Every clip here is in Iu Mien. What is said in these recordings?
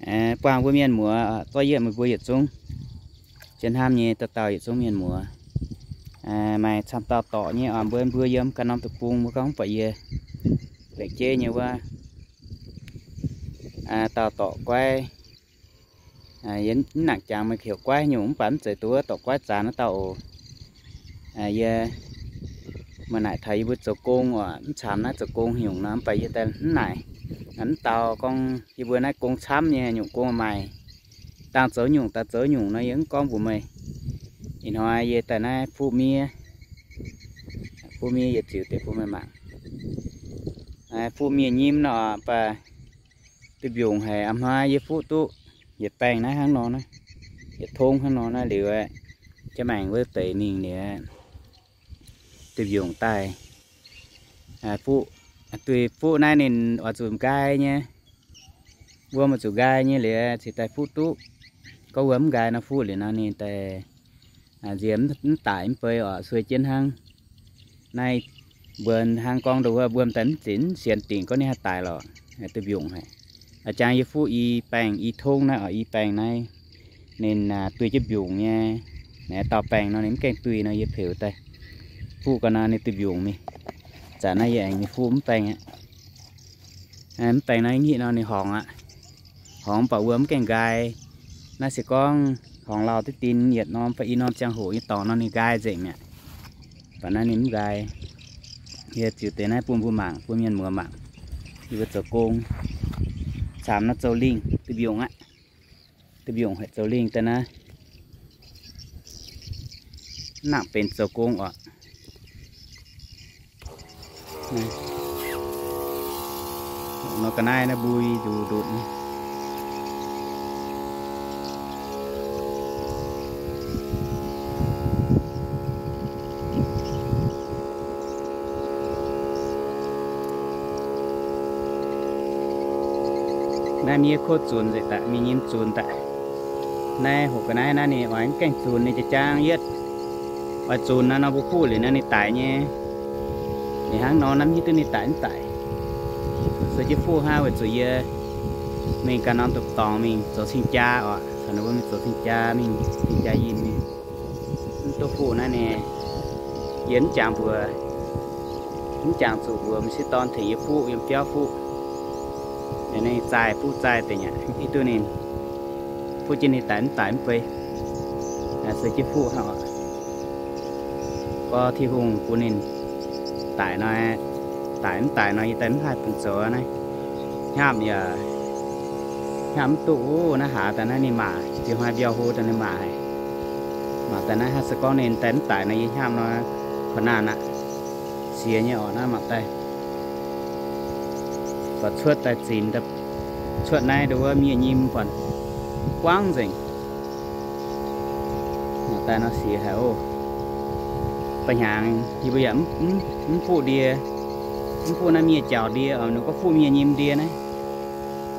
Buangh mbuo mienh muoz zorqv yieqv meih mbuo yietc zungv, zien hnamv nyei dauh dauh yietc zungv mienh muoz. Maaih camv dauh dorqc nyei oc, mbuo mbuo yiem ganh norm deic-bung mbuo gorngv mv baac yie lengc jeiv nyei wuov dauh dorqc guaiv. Yie mv nangc jangx meih heuc guaiv nyungc mv baac mv zeiz duqv dorqc guaiv zaax naaiv dauh oc. Yie meih naaic taux yie mbuo zoux gong oc, mv camv naaiv zoux gong nyungc nor mv baac yie daaih mv naaic, mv dau gorngv yie mbuo naaiv gong camv nyei, nyungc gong maaih dangh zoux nyungc daaih zoux nyungc nor yie mv gorngv mbuox meih. Ih hnoi yie daaih naaiv fuqv miev, fuqv miev yie ziux deix bun meih mangc. Fuqv miev nyim nor mv baac duih mbiungc haic. A'hnoi yie fuqv duqv yietc baengh naaiv hnangv nor naaiv, yietc tongv hnangv nor naaiv liuz, jaav maengc wuov deix mingh liuz, duih mbiungc daaih fuqv. Duih fuqv naaiv ninh oix zuqc nqaai nyei, wuom oix zuqc nqaai nyei liuz cingx daaih fuqv duqv. Gorngv wuom mv nqaai nor fuqv liuz nor ninh daaih nziex mv daic mv bei oc, sueih jienv hnangv. Naaiv mbuo hnangv gorngv nduov wuom daaih mv zinc mv sienx dingc gorngv ninh haih daic lorqc, duih mbiungc haic. Jangx yie fuqv i baengh i tongv naaiv oc, i baengh naaiv ninh duih jienv mbiungc nyei. Naaiv dauh baengh nor ninh mv gaengh duih nor yie peux daaih fuqv ga'naaiv ninh duih mbiungc mingh. Zanc naaiv yie aengx mingh fuqv mv baengh aqv. Mv baengh naaiv hingv nor ninh horngc aqv. Horngc mv baac wuom mv gaengh nqaai. Naaiv se gorngv horngc lauh diqv dien yietc norm fai i norm ziangh hoc nyei dorngx nor ninh nqaai nzengc mi'aqv. Mv baac naaiv ninh mv nqaai. Yie ziux deix naaiv bun mbuo mangc, bun mienh muoz mangc. Yie mbuo zoux gong camv nor zoux lingh duih mbiungc aqv. Duih mbiungc haic zoux lingh daaih naaiv. Nangc benx zoux gong oc. Nor ga'naaiv naaiv mbui nduqc nduqc nyei. Naaiv miev kov zunc nzengc daaih, miev nyim zunc daaih. Naaiv hoqc ga'naaiv naaiv ninh oix mv gaengh zunc, ninh jaa-jaang yietv oix zunc naaiv nor mbuo fuqv liuz nor ninh daic nyei. Ninh hnangv nor naaiv mv hiuv duqv ninh daic mv daic. Se jienv fuqv hnangv weic zuqc yie mingh ganh norm dopc dorngx mingh zoux cing-jaa oc. Caux ninh mbuo mingh zoux cing-jaa mingh, cing-jaa yinh mingh. Mv duqv fuqv naaiv ninh, yie mv jangx mbuox, mv jangx zuqc mbuox m'sieqv dorn tengx yie fuqv yiem biauv fuqv. Ninh zaih fuqv zaih deix nyaqc, hiuv duqv ninh fuqv jienv ninh daic mv daic mv bei. Se jienv fuqv hnangv oc. Gorngv Tin-Hungh bun ninh daic nor, daic mv daic nor yie daaih mv haih bun zoux naaiv. Hnyamv yaac hnyamv mv duqv wuov naaiv haaix daaih naaiv ninh maac, ziex hnoi mbiauh hlo daaih ninh maac haic. Maac daaih naaiv hnangv se gorngv ninh daaih mv daic nor yie hnyamv nor, korv naanc aqv. Siex nyei oc naaiv mangc daaih. Buatc cuotv daaih zinx, cuotv naaiv nduov wuov miev nyim buatc guangv nzengc. Mangc daaih nor siex haic oc. Ba'hnyangx yie mbuo yaac mv fuqv ndie, mv fuqv naaiv miev jauc ndie oc, ninh gorngv fuqv miev nyim ndie naaiv.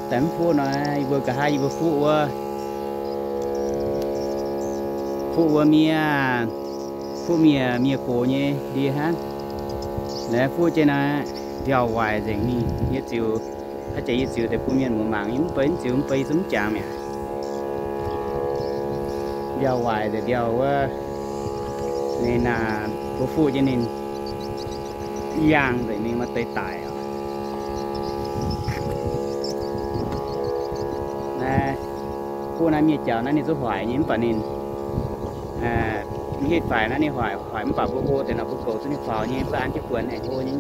Daaih mv fuqv nor, yie mbuo nqa'haav yie mbuo fuqv wuov, fuqv wuov miev, fuqv miev, miev gox nyei ndie hnangv. Naaiv fuqv jienv nor, mbiauh waaic nzengc mingh. Yie ziux, haaix jaax yie ziux deix bun mienh muoz mangc, yie mv bei mv ziux mv bei yie zungv mv jangx mi'aqv. Mbiauh waaic nzengc mbiauh wuov, ninh mbuo fuqv jienv ninh yangh nzengc mingh maaih deix daic oc. Naaiv, fuqv naaiv miev jauc naaiv ninh zungv hoic nyei mv baac ninh, mv hitv faix naaiv ninh hoic, hoic mv baac mbuo hlo deix nor mbuo goux zungv ninh faaux nyei, mbuo an jienv buonc aengx hlo nyei.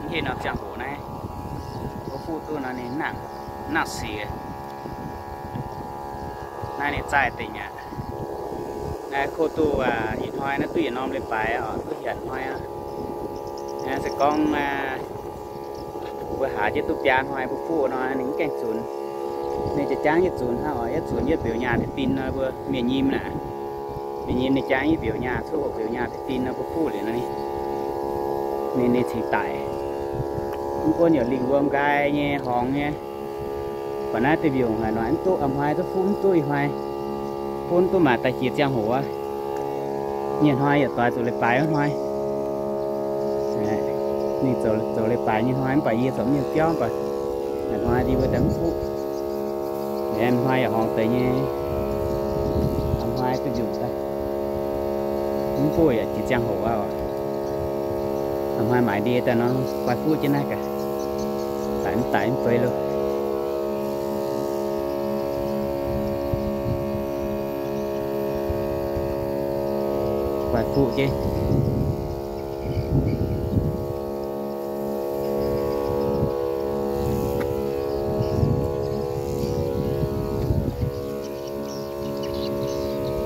Mv hiuv norm ziangh hoc naaiv, mbuo fuqv duqv nor ninh nangc, nangc siex. Naaiv ninh zaih dingc aqv. Naaiv koqv duqv ih hnoi naaiv duqv yietc norm leiz-baaix oc, duqv hietc hnoi aqv. Se gorngv mbuo haaix jienv duqv biaa hnoi mbuo fuqv nor, ninh mv gaengh zunc. Ninh jaax jaangv yietv zunc hnangv oc, yietv zunc yietv mbiauz nyaah deix din nor mbuo mienh nyim naaic. Mienh nyim ninh jaangv yietv mbiauz nyaah, cuotv hoqc mbiauz nyaah deix din nor mbuo fuqv liuz nor ninh, Ninh, ninh cingx daic. Mv gunv yaac lingh wuom nqaai nyei, horngz nyei. Baac naaiv duih mbiungc haic, noic mv duqv, a'hnoi duqv fuqv mv duqv ih hnoi. Fuqv mv duqv, maaih da'jiex ziangh hoc aqv. Nyei hnoi yaac doix zoux leiz-baaix wuov hnoi. Ninh zoux, zoux leiz-baaix nyei hnoi mv baac yie zoux mienh biauv mv baac a'hnoi ndie mbuo daaih mv fuqv. Hnoi yaac horngz deix nyei. A'hnoi duih mbiungc daaih mv buov yaac jiex ziangh hoc aqv. A'hnoi maaiz ndie daaih nor, guai fuqv jienv naaiv gaax. Daic mv daic mv fei lo. Guai fuqv jienv.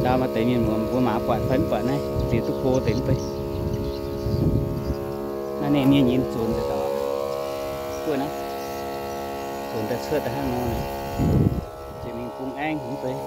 Ndau maaih deix mienh muoz mbuo mangc buatc fai mv buatc naaiv, ziux duqv go deix mv bei. Naaiv ninh mienh nyinz zunc daaih, guoqv naaiv, zunc daaih cuotv daaih hnangv nor, ziouc mingh bung aengv mv bei.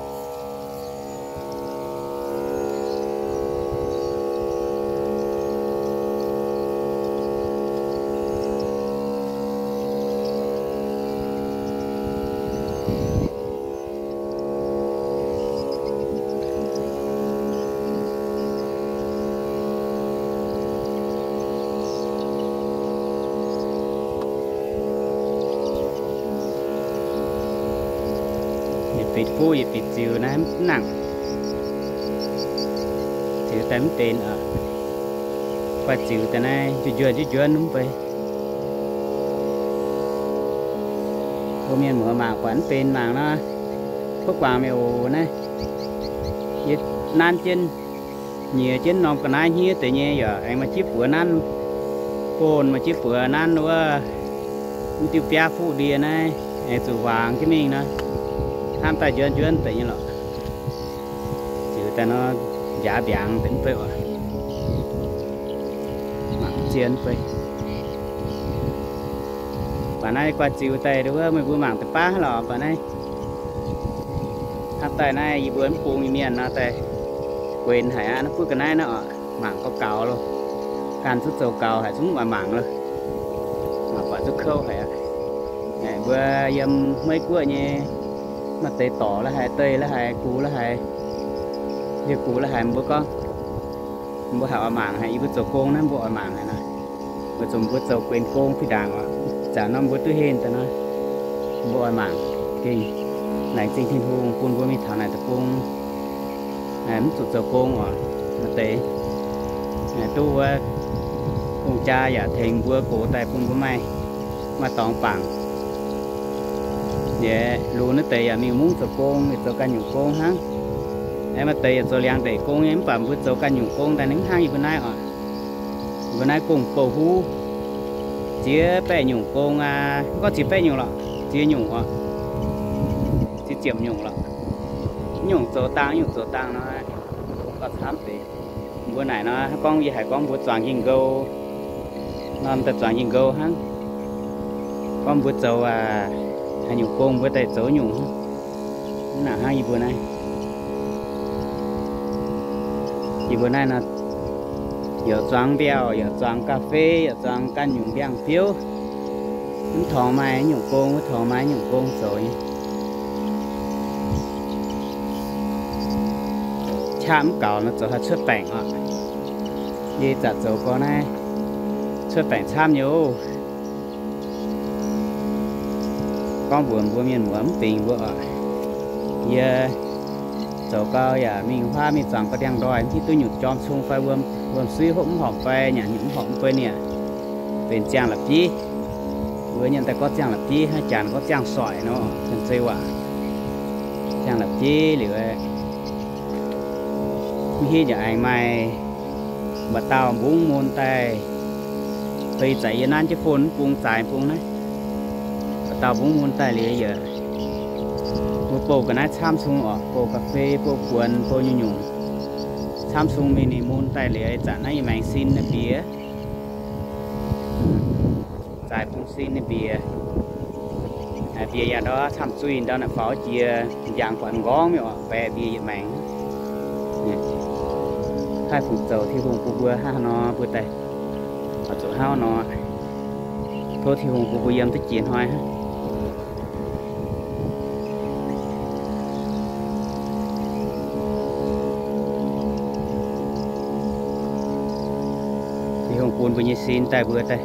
Yietc bieqc fuqv yietc bieqc ziux naaiv mv nangc. Ziux daaih mv benx aqv. Guai ziux daaih naaiv njuov njuov njuov njuov mv bei. Mbuo mienh muoz mangc buatc mv benx mangc nor, kuv guangc mi'aqv oc naaiv. Yie nanv jienv, nyiex jienv norm ga'naaiv hniev deix nyei yaac aengx maaih jienv buoz nanv, bun maaih jienv buoz nanv wuov, mv diuh biaav fuqv ndie naaiv aengx zuqc wangx jienv mingh nor, hnamv daaih njuonv njuonv deix nyei lorqc. Ziux daaih nor, njaaux mbiaangx deix mv bei oc. Mangc zien mv bei. Baac naaiv guai ziux daaih wuov, meih mbuo mangc deix baav lorqc. Baac naaiv hnamv daaih naaiv yie mbuo mv bung nyei mienh nor daaih guenx haic aqv. Naaiv buov ga'naaiv naaiv oc, mangc gauh gaux loh. Ganh zungv zoux gaux haic, zungv mv oix mangc loh. Mangc buatc zungv kouv haic aqv. Mbuo yiem Meiv Guoqv nyei, maaih deix dorc la'haiz, deic la'haiz, gux la'haiz, yie gux la'haiz mbuo gorngv, mbuo haiz oix mangc haic, yie mbuo zoux gong naaiv mbuo oix mangc haic nor. Weic zuqc mbuo zoux guenx gong fih ndaangc oc. Zanc nor mbuo duqv heh daaih nor, mbuo oix mangc gengh laengz zingh Tin-Hungh bun mbuo mingh taux naaic deic-bung, mv zuqc zoux gong oc. Maaih deix duqv wuov gong-jaa yaac tengx mbuo gox daaih bun mbuo maaih, maaih dorngx bangc. Yie lungh naaiv deix yaac mingh mungv zoux gong, yaac zoux ganh nyungc gong hnangv. Aengx maaih deix yaac zoux liangx ndeic gong nyei, mv baac mbuo zoux ganh nyungc gong daaih ninh mv hnangv yie mbuo naaiv oc. Yie mbuo naaiv gong-bou huv, ziex baeqv nyungc gong aqv. Mv gorngv ziex baeqv nyungc lorqc, ziex nyungc oc, ziex ziepc nyungc lorqc. Mv nyungc zoux dangh, mv nyungc zoux dangh nor, gauh camv deix. Mbuo naaic nor, gorngv yie haiz gorngv mbuo zuangx nking nqou nor, daaih zuangx nking nqou hnangv. Gorngv mbuo zoux haaix nyungc gong mbuo daaih zoux nyungc hnangv. Mv nangc hnangv yie mbuo naaiv. Yie mbuo naaiv nor, yaac zuangx mbiauh, yaac zuangx ga'fei, yaac zuangx ganh nyungc mbiaangx-biouv. Mv torngx maaih nyungc gong, mv torngx maaih nyungc gong zoux nyei. Qaqv mv gaux nor zoux haih cuotv baengc oc. Yie zanc zoux gorx naaiv, cuotv baengc camv nyei oc. Gorngv mbuox mbuo mienh muoz mv dingc mbuo oc. Yie zoux gau yaac mingh huaav mingh zuangx ga'ndiangv ndoih, mv hiuv duqv nyungc jorm cung fai wuom, wuom-suiv hopv mv horpc fai nyanc nyungc mv horpc mv bei niaa. Benx ziangh la'bieiv. Mbuo nyei daaih gorngv ziangh la'bieiv, haaix janx gorngv ziangh soic nor, janx-zei waac. Ziangh la'bieiv liuz, mv hiuv yaac aengx maaih mba'dauh mbungv mun daaih. Fei zaqc yie nanv jienv phone mv bung zaaix bung naaiv. Mba'dauh mbungv mun daaih liuz yaac mbuo bouh ga'naaiv camv cung oc, bouh ga'fei, bouh buonc, bouh nyungc-nyungc camv cung mingh ninh mun daaih liuz, zanc naaiv yie maengx sin naaiv mbiex. Zaaix bung sin naaiv mbiex. Mbiex yaac ndau camv zuiz ndau naaic faaux jiex, njang buatc m'nqorngv mingh oc, baeqc mbiex yietc maengx. Haih fungc zoux Tin-Hungh bun mbuo hnangv haaix nor mbuo daaih. Zuqc hnangv nor, tov Tin-Hungh bun mbuo yiem duqv jiex hnoi hnangv. Tin-Hungh bun mbuo nyei sin daaih mbuo daaih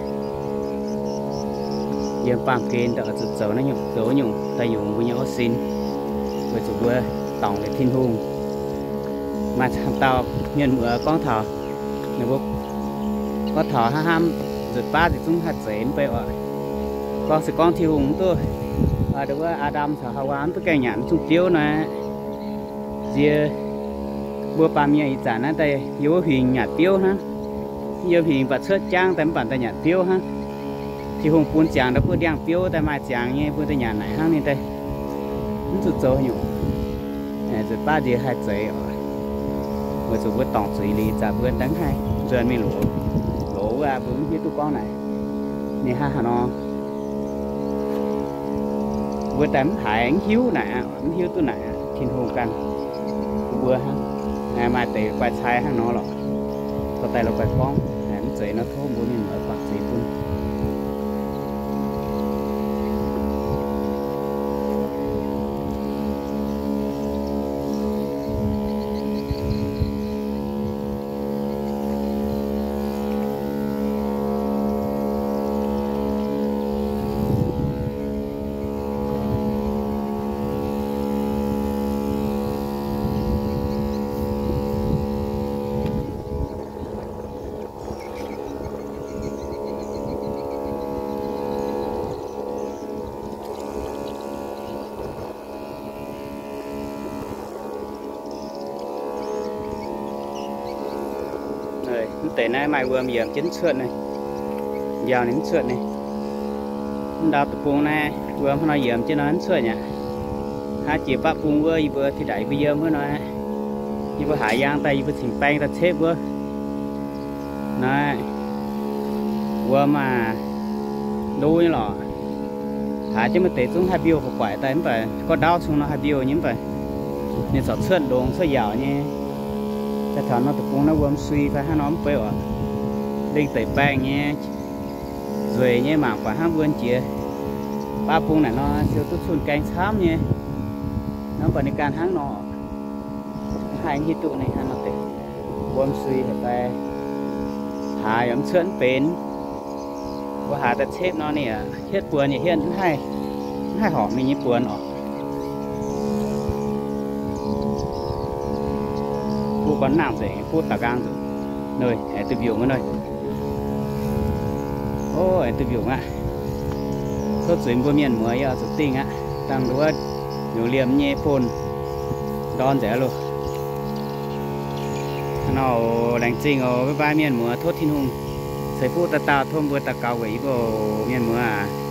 yiem baamh gen daaih oix zuqc zoux naaiv nyungc zoux wuov nyungc daaih yungz mbuo nyei orv sin, weic zuqc mbuo dorngc liuz Tin-Hungh. Maaih camv dauh mienh muoz gorngv taux, ninh mbuo gorngv taux hnangv hnamv nzutc baav nziex zungv haih zeix mv bei oc. Gorngv se gorngv Tin-Hungh mv duqv, aa, wuov Aa^ndam caux Haawaa mv duqv gaengh nyanc mv zungh biouv nor, nziex mbuo baamh mienh ih zanc naaiv daaih yiem wuov huingx nyanc biouv hnangv. Yiem huingx baac cuotv jangv daaih mv baac daaih nyanc biouv hnangv. Tin-Hungh bun ziangx ndau buov ndiangx-biouv daaih maaih ziangx nyei, mbuo daaih nyanc naaic hnangv ninh daaih mv zuqc zoux nyungc. Nzutc baav nziex haih zeix oc. Weic zuqc mbuo dorngc zuiz liuz, ih zanc mbuo daaih mv haih nzuonx mingh loz. Loz wuov aqv, mbuo mv hiuv duqv gorngv naaic ninh hnangv haaix nor. Mbuo daaih mv haiz mv hiuv naaic aqv, mv hiuv duqv naaic aqv. Tin-Hungh ganh bun mbuo hnangv. Maaih deix guai cai hnangv nor lorqc. Dorh daaih lorz guai gorngv, mv zeiz nor tov mbuo mienh muoz guangc zuiz bun. Mv deix naaiv maaih wuom yiemc jienv cuotv naaiv, mbiauh ninh mv cuotv naaiv. Mv ndau deic-bung naaiv wuom hnangv nor yiemc jienv nor mv cuotv aqv. Hnangv jiex baqv bung wuov, yie mbuo ti daic yie mbuo yiem wuov nor, yie mbuo haaix yaang daaih yie mbuo cingx baeng daaih cepv wuov. Naaiv wuom aah, ndo nyei lorqc. Haaix jienv maaih deix zungv haih mbiouh gu'guaaic daaih mv baac gorngv ndaauv cung nor haih mbiouh nyei mv baac ninh corc cuotv ndongx cuotv yaauc nyei. Daaih taux nor deic-bung naaiv wuom sui fai hnangv nor mv bei oc. Lingh deic baengh nyei, nzueic nyei, mangc buatc hnangv wuom jiex. Baqv bung naaic nor siou duqv cunh gaeng camv nyei. Nor mv baac ninh ganh hnangv nor, mv haih hiuv duqv ninh hnangv nor deix. Wuom sui haic fai, haaix yaac mv cuotv mv benx. Mbuo haaix daaih cepv nor ninh yaac hietv buonc yaac hietv mv haih, mv haih horpc ninh nyei buonc oc. Buv gorn nangh nzengc, buv daux nqaang nzengc. Nor, aengx duqv mbiungc wuov nor. O, aengx duqv mbiungc aqv. Tov zuiz mbuo mienh muoz yie oix zuqc dingh aqv. Dangh nduov nyouz liemh nyei phone ndorn nzengc aqv loh. Hnangv nor oc, laengz zingh oc, bye bye mienh muoz. Tov Tin-Hungh ceix fuqv dauh dauh tov mbuo daux gaux weic yie mbuo oc, mienh muoz aac.